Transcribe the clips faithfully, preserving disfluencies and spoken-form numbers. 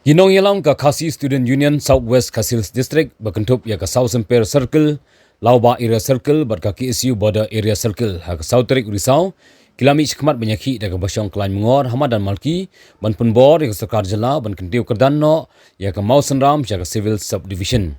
Ki nongïalam ka Khasi Student Union South West Khasi Hills District ba kynthup ïa ka South Symper Circle, Lawbah Area Circle bad ka K S U Border Area Circle ha ka saw tarik u Risaw ki la mih shakhmat ban ïakhih da kaba shong khlaiñ myngor ha madan Malki ban pynbor ïa ka sorkar jylla ban kyntiew kyrdan noh ïa ka Mawsynram sha ka Civil Subdivision.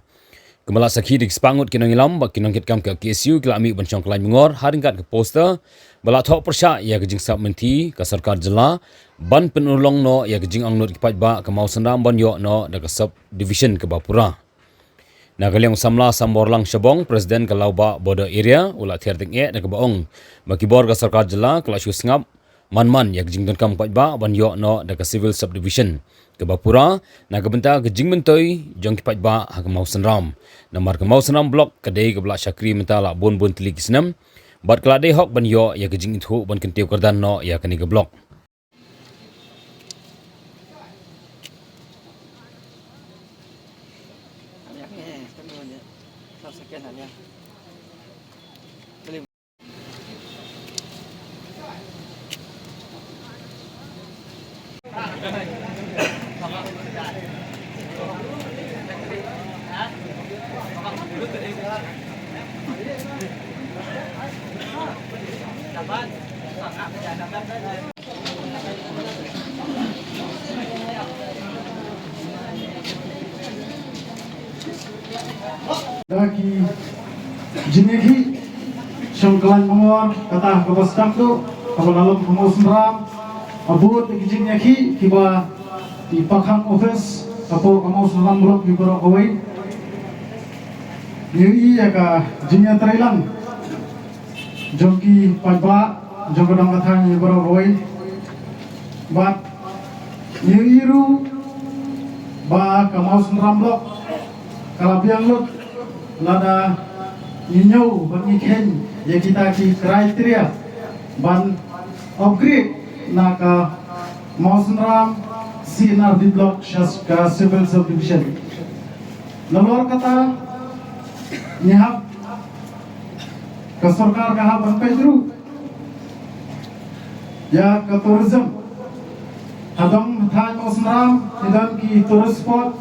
Kumba la sakhi da ki spah ngut ki nongïalam bad ki nongkitkam ka K S U ki la mih ban shong khlaiñ myngor ha ryngkat ka poster ba la thoh pyrshah ïa ka jingsngap lynti ka sorkar jylla ban pynurlong noh ïa ka jingangnud ki paidbah ka Mawsynram ban ïoh noh da ka subdivision kaba pura. Na ka liang u samla Samborlang Shabong, President ka Lawbah Border Area, u la thiar tyngeh da kaba ong ba ki bor ka sorkar jylla ka la shu sngap man man ïa ka jingdonkam paidbah ban ïoh noh da ka Civil Subdivision kaba pura na ka bynta ka jingmyntoi jong ki paidbah ha ka Mawsynram. Namar ka Mawsynram Block ka dei kaba la shakri mynta la bun bun tylli ki snem bad ka la dei hok ban ïoh ïa ka jingithuh ban kyntiew kyrdan noh ïa kane ka block. Da ki jingïakhih shong khlaiñ myngor kata kaba sdang duh kaba la long ka Mawsynram, ha bud da ki jingïakhih kiba i pakhang office hapoh ka Mawsynram Block ki baroh kawei. Ngi ïohi ïa ka jingïatreilang jong ki paidbah jong ka dong ka thaiñ ïa baroh kawei. Bad ngi ïohi ruh ba ka Mawsynram Block ka la biang lut lada ngi ñiew bad ngi kheiñ ïa kita ki criteria ban upgrade na ka Mawsynram C and R D Block sha ka Civil Subdivision. Nalor kata ngi hap, ka sorkar ka hap ban peit ruh ïa ka tourism. Ha dong thaiñ Mawsynram ngi don ki tourist spot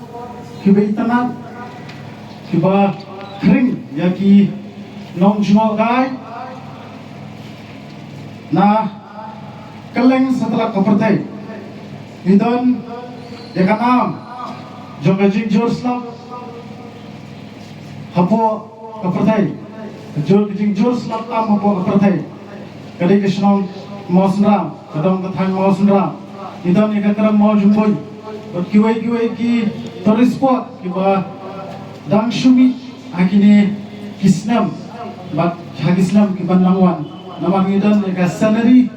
kiba itynnad kiba khring ïa ki nongjngohkai na kylleng satlak ka pyrthei. Ngi don ïa ka nam jong ka jingjur slap hapoh ka pyrthei. Ka jur, ka jingjur slap tam hapoh ka pyrthei ka dei ka shnong Mawsynram, ka dong ka thaiñ Mawsynram. Ngi don ïa ka krem Mawjymbuin bad kiwei kiwei ki tourist spot kiba dang shu mih ha kine ki snem bad ha ki snem kiban nang wan. Namar ngi don ïa ka scenery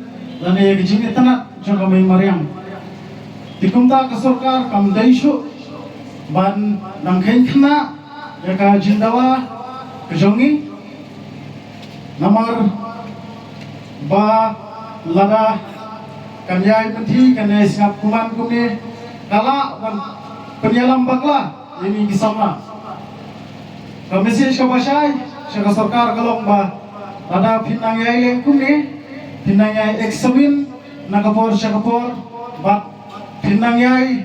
lane ïa ka jingitynnad jong ka mei mariang. Te kumta ka sorkar kam dei shuh ban nang kheiñ khynnah ïa ka jingdawa ka jong ngi. Namar ba lada kan ïai pynthi, kan ïai sngap kumne kumne, ka lah ban pynïalam bakla ïa ngi ki samla. Ka message kaba shai sha ka sorkar ka long ba lada phin nang ïai leh kumne, phin nang ïai examine na ka por sha ka por, bad phin nang ïai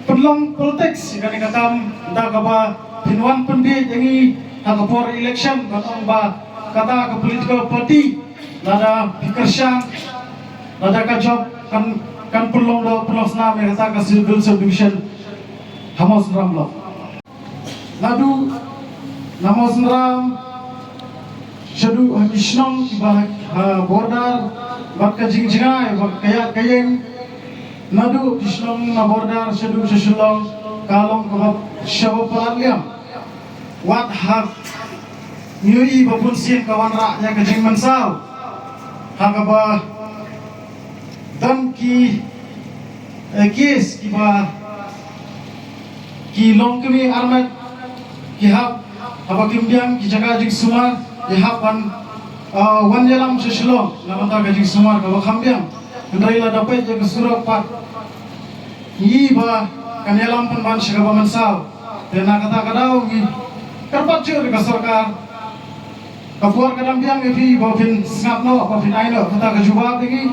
pynlong politics ïa kane ka kam da kaba phin wan pynbiej ïa ngi ha ka por election ban ong ba kata ka political party lada phi kyrshan, lada ka jop kan, kan pynlong doh pynlong snam ïa kata ka civil subdivision ha Mawsynram Block. Naduh na Mawsynram shaduh ha ki shnong kiba ha border bad ka jingjngai bad ka ïaid ka ïeng, naduh ki shnong na border shaduh sha Shillong ka long kaba shaba palat liam. Wat hap ngi ïohi ba bun sien ka wanrah ïa ka jingmynsaw ha kaba don ki, eh, kes kiba ki longkmie armet ki hap, haba kim biang ki jaka jingsumar ki hap ban, eh, wan ïalam sha Shillong na bynta ka jingsumar kaba kham biang. Hynrei lada peit ïa ka surok pat ngi ïohi ba kan ïalam pynban sha kaba mynsaw. Te na kata ka daw ngi kyrpad jur ïa ka sorkar, ka por ka dang biang ïa phi ba phin sngap noh, ba phin ai noh kata ka jubab ïa ngi.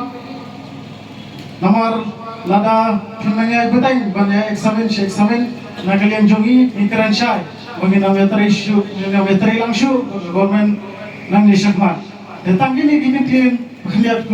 Namar lada phin nang ïai bteng ban ïa examine shi examine na ka liang jong ngi, ngi kren shai ba ngin nang ïatrei shuh, ngin nang ïatrei lang shuh bad ka government nangne shakhmat. Te tang kine ki ktien khyndiat